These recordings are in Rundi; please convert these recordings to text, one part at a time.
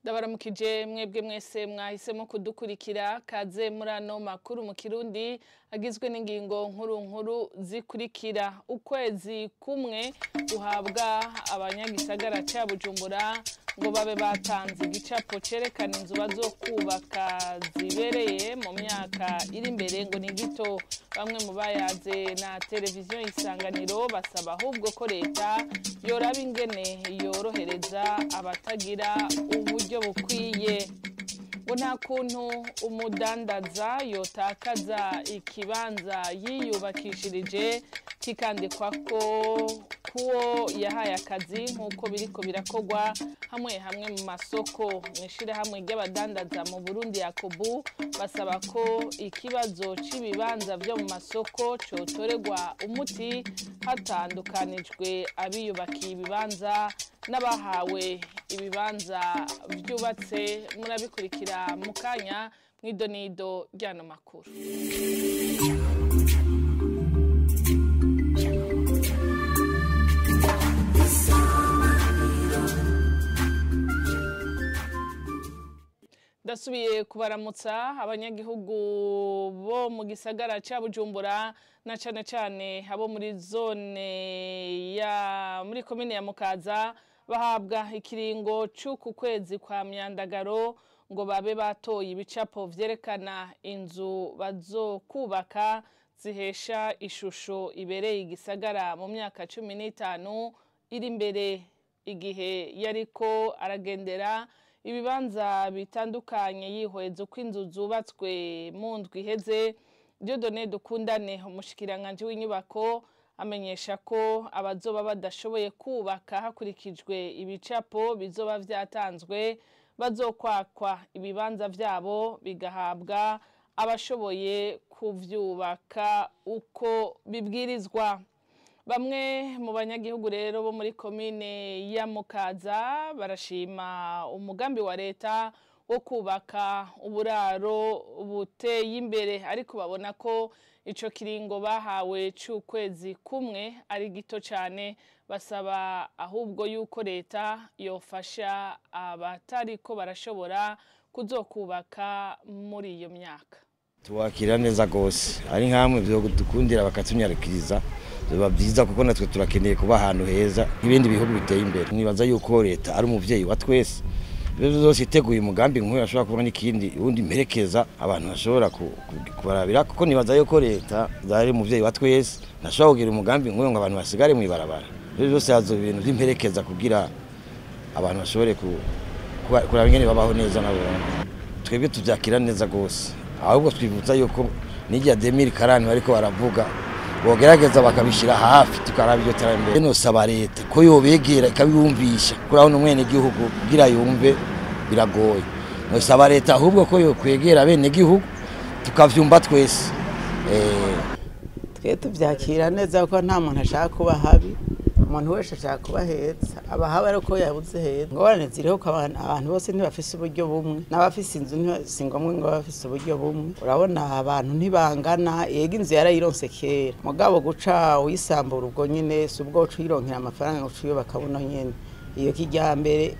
Ndabaramukije mwebwe mwese mwahisemo kudukurikira kaze muri ano makuru mu Kirundi agizwe n'ingingo nkuru nkuru zikurikira. Ukwezi kumwe guhabwa abanyagisagara ca Bujumbura ngo babe batanze igicapo cerekana inzu bazokubaka zibereye mu myaka iri imbere ngo ni gito. Bamwe mu bayaze na televiziyo Isanganiro basaba ahubwo ko leta yoraba ingene yorohereza abatagira uburyo bukwiye. Ngo nta kuntu umudandaza yotakaza ikibanza yiyubakishirije kikandikwa ko kuwo yahaye akazi nk'uko biriko birakogwa hamwe hamwe mu masoko. Mw'ishirahamwe ry'abadandaza mu Burundi Yakobu basaba ko ikibazo c'ibibanza vyo mu masoko cotoregwa umuti hatandukanijwe abiyubakiye ibibanza n'abahawe ibibanza vyubatse. Murabikurikira mu kanya mw'idonido ry'ano makuru. Ndasubiye kubaramutsa abanyagihugu bo mu gisagara ca Bujumbura na cane cane abo muri zone ya muri komine ya Mukaza bahabwa ikiringo c'uku kwezi kwa Myandagaro ngo babe batoye ibicapo vyerekana inzu bazokubaka zihesha ishusho ibereye igisagara mu myaka 15 iri imbere. Igihe yariko aragendera ibibanza bitandukanye yihweza uko inzu zubatswe mu ndwi iheze, Dieudonné Dukundane umushikiranganje w'inyubako amenyesha ko abazoba badashoboye kubaka hakurikijwe ibicapo bizoba vyatanzwe bazokwakwa ibibanza vyabo bigahabwa abashoboye kuvyubaka uko bibwirizwa. Bamwe mu banyagihugu rero bo muri komine ya Mukaza barashima umugambi wa leta wo kubaka uburaro buteye imbere, ariko babona ko ico kiringo bahawe c'ukwezi kumwe ari gito cane. Basaba ahubwo yuko leta yofasha abatariko barashobora kuzokubaka muri iyo myaka. Tuwakira neza gose ari nkamwe byo dukundira bakatunyarikiriza biba byiza kuko natwe turakeneye kuba ahantu heza nk'ibindi bihugu biteye imbere. Nibaza yuko leta ari umuvyeyi wa twese, ibyo byose iteguye umugambi nk'uyu ashobora kubona n'ikindi ubundi mperekeza abantu bashobora kubarabira, kuko nibaza yuko leta ari umuvyeyi wa twese ntashobora kugira umugambi nk'uyu ngo abantu basigare mu ibarabara. Ibyo byose hazo ibintu by'imperekeza kugira abantu bashobore kuraba ingene babaho neza nabo. Twebwe tuvyakira neza gose, ahubwo twibutsa yuko n'irya 2040 bariko baravuga bogerageza bakabishira hafi tukaraba iryo terambere. No saba leta ko yobegera ikabiyumvisha kuri aho n'umwene gihugu kugira yumve biragoye. No saba leta ahubwo ko yokwegera bene gihugu tukavyumva twese. Twe tuvyakira neza ko nta muntu ashaka kuba habi, umuntu wese ashaka kuba heza, abahaba ariko yabuze heza. Ngorane ziriho ko abantu bose ntibafise uburyo bumwe, n'abafise inzu si ngombwa ngo bafise uburyo bumwe. Urabona abantu ntibangana, yega inzu yarayironse kera, mugabo guca uyisambura ubwo nyene si ubwo uca uyironkera amafaranga uca uyubaka buno nyene. Iyo kijyambere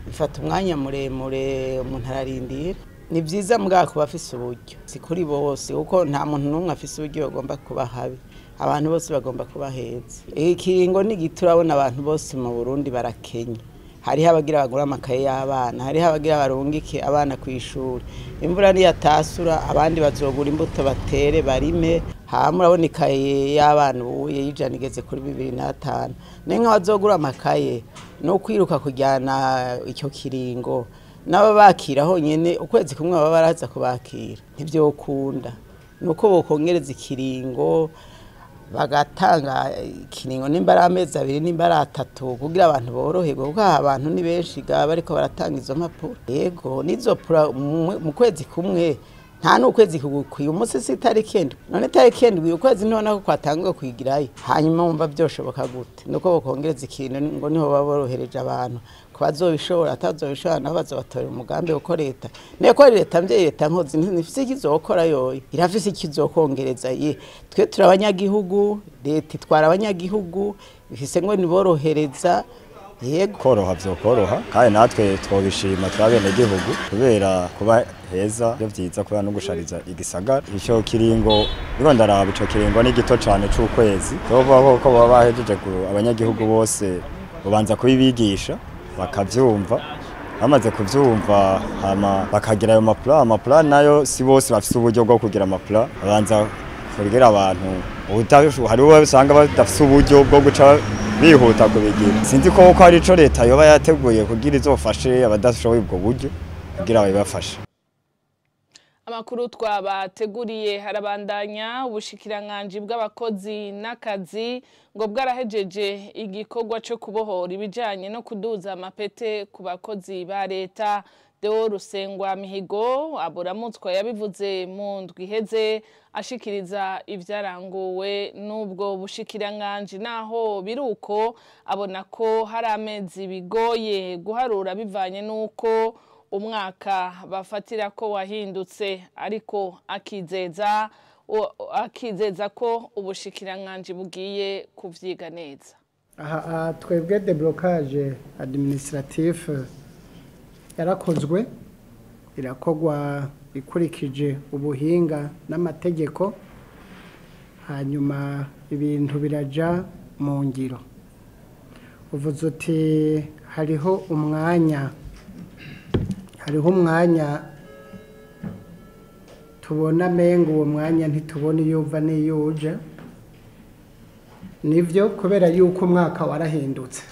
ifata umwanya muremure umuntu ararindira. Ni vyiza mugabo kuba afise uburyo, si kuri bose kuko nta muntu n'umwe afise uburyo bagomba kuba habi, abantu bose bagomba kuba heza. Ikiringo ni gito, urabona abantu bose mu Burundi barakenye. Hariho abagira bagura amakaye y'abana, hariho abagira barungike abana kw'ishuri. Imvura niyatasura abandi bazogura imbuto batere barime. Hama urabona ikaye y'abana ubu y'ijana igeze kuri 2005. Nenka bazogura amakaye no kwiruka kujyana icyo kiringo n'ababakira honyene ukwezi kumwe baba baraza kubakira ntivyokunda. Nuko bokongereza ikiringo bagatanga ikiringo nimba ari amezi abiri nimba ari atatu kugira abantu boroherwe, kuko abantu ni benshi bariko baratanga izo mpapuro. Yego nizo pura mu kwezi kumwe nta n'ukwezi kugukwiye, umunsi si itariki 7, none itariki 7 ukwezi none ko kwatanguye kwigirayo, hanyuma wumva vyoshoboka gute? Nuko bokongereza ikintu ngo niho baborohereje abantu kubazobishobora, atazobishobora nabo bazobatorera umugambi uko leta neko leta mvye leta nkozi ntifise ikizokora yoyo irafise ikizokongereza. Ye twe turi abanyagihugu, leta itwara abanyagihugu ifise ngo niborohereza Yego, koroha vyokoroha, kandi natwe twobishima twabene gihugu, kubera kuba heza byo vyiza, kubera no gushariza igisagara. Ico kiringo ndiko ndaraba, ico kiringo ni gito cane c'ukwezi. Twovuga ko baba bahejeje abanyagihugu bose bubanza kubibigisha bakavyumva, bamaze kuvyumva hama bakagira ayo maplan. Amaplan nayo si bose bafise uburyo bwo kugira amaplan, babanza kugira abantu hariho usanga badafise uburyo bwo guca bihuta kubigira. Sinzi ko hari ico leta yoba yateguye kugira izofashe abadashoboye ubwo buryo, kugira babibafashe. Amakuru twabateguriye harabandanya. Ubushikiranganji bw'abakozi n'akazi ngo bwarahejeje igikorwa cyo kubohora ibijanye no kuduza amapete ku bakozi ba leta. Deo Rusengwa Mihigo aburamutswa yabivuze mu ndwi iheze ashikiriza ivyaranguwe n'ubwo bushikiranganji. Naho biruko, abona ko hari amezi bigoye guharura bivanye n'uko umwaka bafatira ko wahindutse, ariko akizeza ko ubushikiranganji bugiye kuvyiga neza. Aha twebwe déblocage administratif yarakozwe, irakorwa ikurikije ubuhinga n'amategeko, hanyuma ibintu biraja mu ngiro. Uvuze uti hariho umwanya tubona mengo uwo mwanya ntitubona iyo uva n'iyo uja. Nivyo, kubera yuko umwaka warahindutse.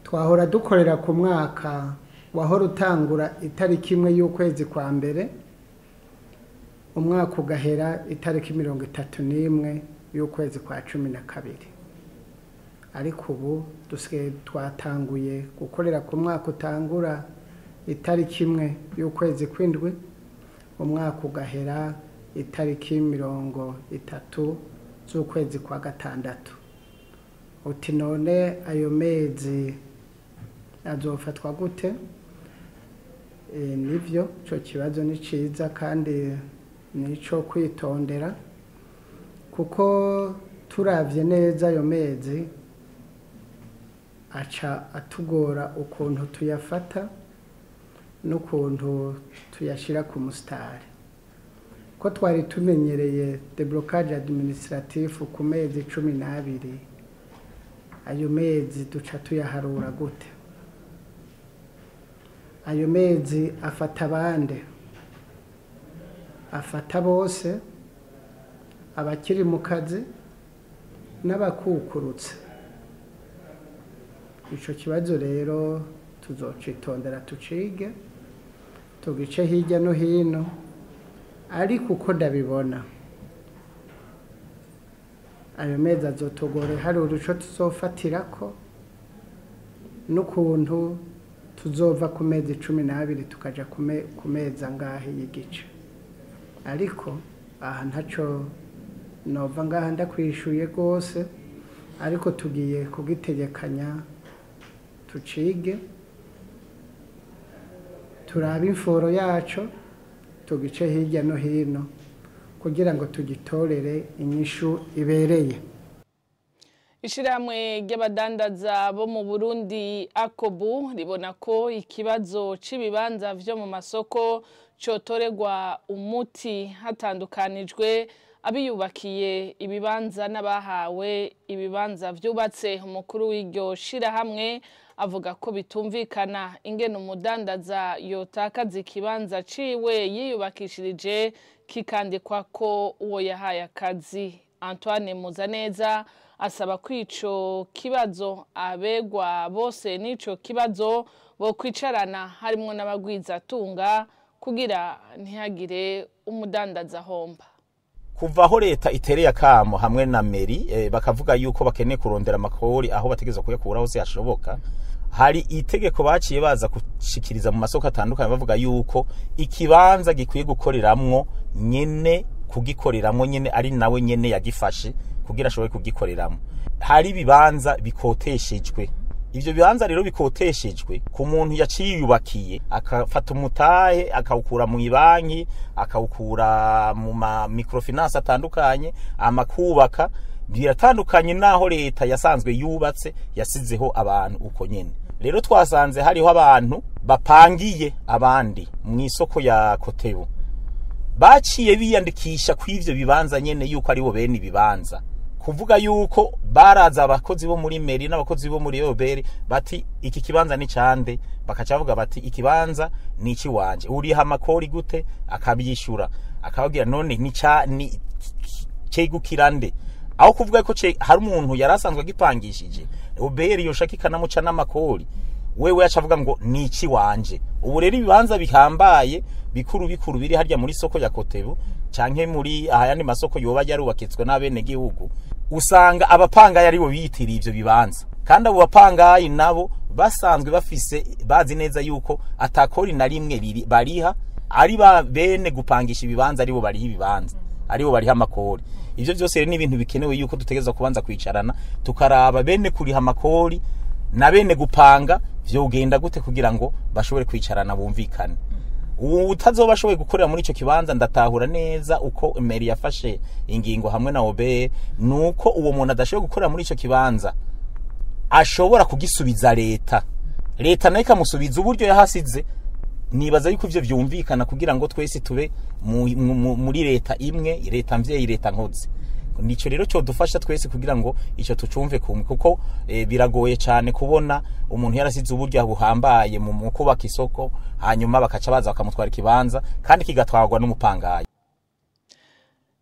Twahora dukorera ku mwaka wahora utangura itariki 1 y'ukwezi kwa mbere, umwaka ugahera itariki 31 y'ukwezi kwa 12, ariko ubu dusigaye twatanguye gukorera ku mwaka utangura itariki 1 y'ukwezi kw'indwi, umwaka ugahera itariki 30 z'ukwezi kwa gatandatu. Uti none ayo mezi azofatwa gute? Nivyo, ico kibazo ni ciza kandi nico kwitondera, kuko turavye neza ayo mezi aca atugora ukuntu tuyafata n'ukuntu tuyashira ku musitari, ko twari tumenyereye déblocage administratif ku mezi 12. Ayo mezi duca tuyaharura gute? Ayo mezi afata abande? Afata bose, abakiri mu kazi n'abakukurutse. Ico kibazo rero tuzocitondera, tucige, tugice hirya no hino, ariko uko ndabibona ayo mezi azotugora hari uruco tuzofatirako n'ukuntu tuzova ku mezi 12 tukaja ku mezi angahe y'igice. Ariko aha ntaco nova ngaha ndakwishuye rwose, ariko tugiye kugitegekanya, tucige, turabe imforo yaco, tugice hirya no hino kugira ngo tugitorere inyishu ibereye. Ishirahamwe ry'abadandaza bo mu Burundi ACOBU ribona ko ikibazo c'ibibanza vyo mu masoko cotoregwa umuti hatandukanijwe abiyubakiye ibibanza n'abahawe ibibanza vyubatse. Umukuru w'iryo shirahamwe avuga ko bitumvikana ingene umudandaza yotakaza ikibanza ciwe yiyubakishirije kikandikwa ko uwo yahaye akazi. Antoine Muzaneza asaba ko ico kibazo abegwa bose n'ico kibazo bo kwicarana, harimwo n'abagwizatunga, kugira ntihagire umudandaza ahomba. Kuva aho leta itereye akamo hamwe na mairie, bakavuga yuko bakeneye kurondera amakori aho bategerezwa kuyakura hose hashoboka, hari itegeko baciye baza gushikiriza mu masoko atandukanye bavuga yuko ikibanza gikwiye gukoreramwo nyene kugikoreramwo nyene ari nawe nyene yagifashe kugira ashobore kugikoreramwo. Hari ibibanza bikoteshejwe. Ivyo bibanza rero bikoteshejwe ku muntu yaciyubakiye, akafata umutahe akawukura mu ibanki, akawukura mu ma microfinance atandukanye, amakubaka. Biratandukanye naho leta yasanzwe yubatse yasizeho abantu uko nyene. Rero twasanze hariho abantu bapangiye abandi mu isoko ya Kotebu, baciye biyandikisha kw'ivyo bibanza nyene yuko aribo bene ibibanza. Kuvuga yuko baraza abakozi bo muri meri n'abakozi bo muri Obere bati iki kibanza ni cande, bakaca bavuga bati ikibanza ni ikiwanje, uriha amakori gute? Akabyishura, akababwira none ni ca ni cegukirande. Aho kuvuga ko hari umuntu yarasanzwe agipangishije, Obere yoshaka ikanamuca n'amakori, wewe yacavuga ngo ni ikiwanje. Ubu rero ibibanza bihambaye bikuru bikuru biri harya muri soko ya Kotebu canke muri ahayandi masoko yoba yarubakitswe n'abene gihugu, usanga abapangayi aribo biyitiriye ivyo bibanza, kandi abo bapangayi nabo basanzwe bafise bazi neza yuko atakori na rimwe bariha, ari ba bene gupangisha ibibanza aribo bariha ibibanza, aribo bariha amakori. Ivyo byose rero ni ibintu bikenewe yuko dutegerezwa kubanza kwicarana tukaraba bene kuriha amakori na bene gupanga vyogenda gute kugira ngo bashobore kwicarana bumvikane. Utazoba ashoboye gukorera muri ico kibanza, ndatahura neza uko meri yafashe ingingo hamwe na Obere, nuko uwo muntu adashoboye gukorera muri ico kibanza ashobora kugisubiza leta, leta nayo ikamusubiza uburyo yahasize. Nibaza yuko ivyo vyumvikana kugira ngo twese tube muri leta imwe, leta mvyeyi, leta nkozi. Nico rero cyo dufasha twese kugira ngo ico tucumve kumwe, kuko biragoye cyane kubona umuntu yarasize uburyo buhambaye mu kubaka isoko, hanyuma bakaca baza bakamutwara ikibanza kandi kigatwarwa n'umupangayi.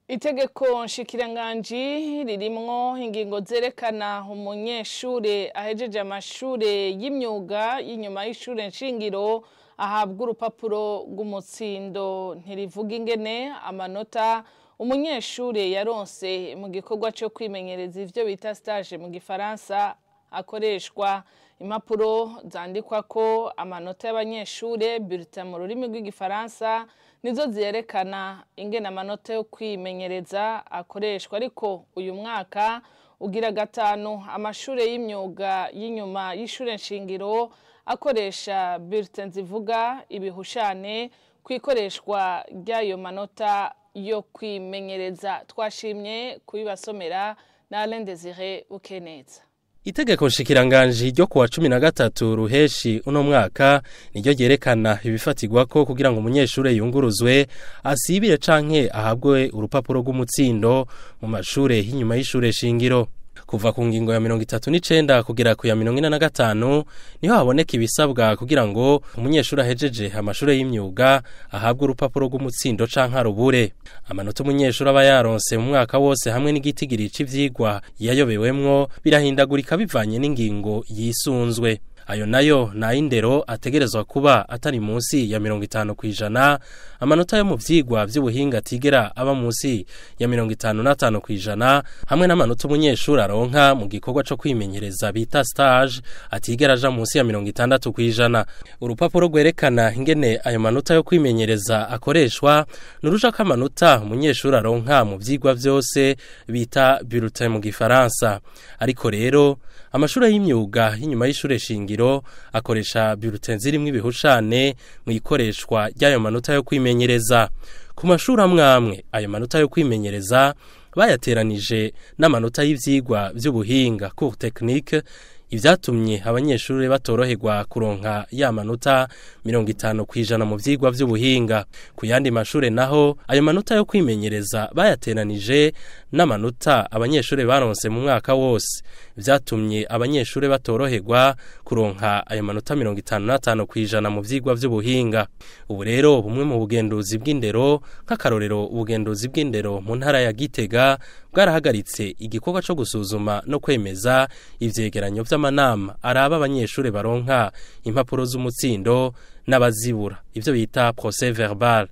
Itegeko nshikiranganji ririmwo ingingo zerekana umunyeshure ahejeje amashure y'imyuga y'inyuma y'ishure nshingiro ahabwa urupapuro rw'umutsindo. Ntirivuga ingene amanota umunyeshure yaronse mu gikorwa cyo kwimenyereza ivyo bita stage mu gifaransa akoreshwa. Impapuro zandikwa ko amanota y'abanyeshure bulletin mu rurimi rw'igifaransa nizo zerekana ingene amanota yo kwimenyereza akoreshwa. Ariko uyu mwaka ugira gatanu amashure y'imyuga y'inyuma y'ishure nshingiro akoresha bulletin zivuga ibihushane kwikoreshwa ry'ayo manota yo kwimenyereza. Twashimye kubibasomera na Alain Désiré Ukeneza. Itegeko nshikiranganji ryo kuwa 13 ruheshi uno mwaka niryo ryerekana ibifatirwako kugira ngo umunyeshure yunguruzwe asibire canke ahabwe urupapuro rw'umutsindo mu mashure y'inyuma y'ishure shingiro. Kuva ku ngingo ya 39 kugera ku ya 45 niho haboneka ibisabwa kugira ngo umunyeshuri ahejeje amashure y'imyuga ahabwe urupapuro rw'umutsindo canke arubure. Amanota umunyeshuri aba yaronse mu mwaka wose hamwe n'igitigiri c'ivyigwa yayobewemwo birahindagurika bivanye n'ingingo yisunzwe. Ayo nayo na indero ategerezwa kuba atari munsi ya 50%, amanota yo mu vyigwa vy'ubuhinga atigera aba munsi ya 55% hamwe n'amanota umunyeshuri aronka mu gikorwa co kwimenyereza bita stage atigera aja munsi ya 60%. Urupapuro rwerekana ingene ayo manota yo kwimenyereza akoreshwa nuruja k'amanota umunyeshuri aronka mu vyigwa vyose bita bulletin mu gifaransa. Ariko rero amashure y'imyuga y'inyuma y'ishure shingiro akoresha bulletin zirimwo ibihushane mu ikoreshwa ry'ayo manota yo kwimenyereza. Ku mashuri amwe ayo manota yo kwimenyereza bayateranije n'amanota y'ivyigwa vy'ubuhinga cours technique, ivyatumye abanyeshuri batoroherwa kuronka ya manota 50% mu vyigwa vy'ubuhinga. Ku yandi mashure naho ayo manota yo kwimenyereza bayateranije n'amanota abanyeshuri baronse mu mwaka wose, vyatumye abanyeshuri batoroherwa kuronka ayo manota 55% mu vyigwa vy'ubuhinga. Ubu rero bumwe mu bugenduzi bw'indero, nk'akarorero ubugenduzi bw'indero mu ntara ya Gitega bwarahagaritse igikorwa co gusuzuma no kwemeza ivyegeranyo vy'amanama araba abanyeshure baronka impapuro z'umutsindo n'abazibura, ivyo bita procès verbal.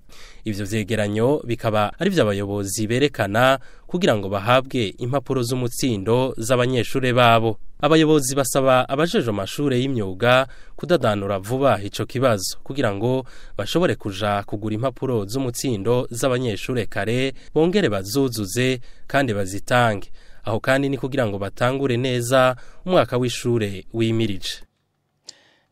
Ivyo vyegeranyo bikaba ari vy'abayobozi berekana kugira ngo bahabwe impapuro z'umutsindo z'abanyeshure babo. Abayobozi basaba abajeje amashure y'imyuga kudadanura vuba ico kibazo kugira ngo bashobore kuja kugura impapuro z'umutsindo z'abanyeshure kare, bongere bazuzuze kandi bazitange. Aho kandi ni kugira ngo batangure neza umwaka w'ishure wimirije.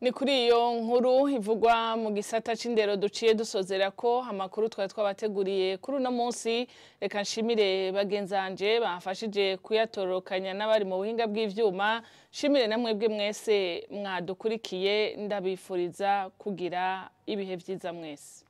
Ni kuri iyo nkuru ivugwa mu gisata c'indero duciye dusozera ko amakuru twari twabateguriye kuri uno munsi. Reka nshimire bagenzanje bamfashije kuyatorokanya n'abari mu buhinga bw'ivyuma, nshimire na mwebwe mwese mwadukurikiye, ndabifuriza kugira ibihe vyiza mwese.